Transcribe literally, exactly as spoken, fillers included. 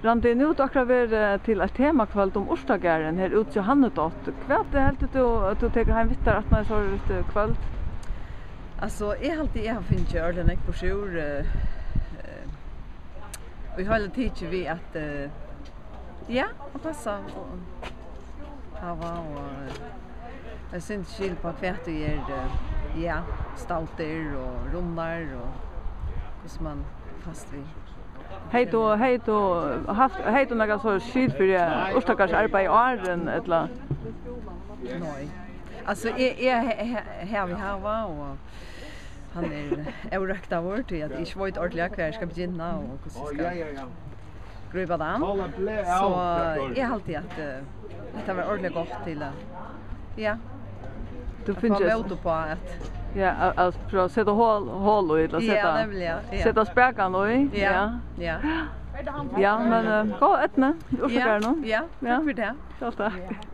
Randi, nú er tú akkurát verið til eitt temakvøld um urtagarðin her úti hjá Hannu Dott. Hvat heldur tú, at tú tekur heim við tær aftan á so eitt, eh, kvøld? Altso, eg haldi, eg havi fingið ordiliga nógv burturúr, eh, eh, og eg havi tikið við at, eh, ja, at passa og hava og, eh, eg synist skil på hvat tú ger, eh, ja, stouter og runnar og hvussu man fæst við. Hevði tú, hevði tú havt, hevði tú nakað so skil fyri urtagarðsarbeiði áðrenn, ella? Nei. Altso, eg, eg he-, he-, havi hava, og hann er órøktaður, tí at eg ikki veit ordiliga, hvar eg skal begynna, og hvussu eg skal grípa tað an. So eg haldi, at, eh, hetta var ordiliga gott til at, ja, tú at fáa finnur mót upp á at, ja, at, at prøva at seta hol, hol í, ella ja, seta, nemliga, ja, seta spakan í, ja, ja. Ja. Ja, men, eh, góða eydnu í urtagarðinum. Ja, ja, takk fyri tað. Sjálv takk.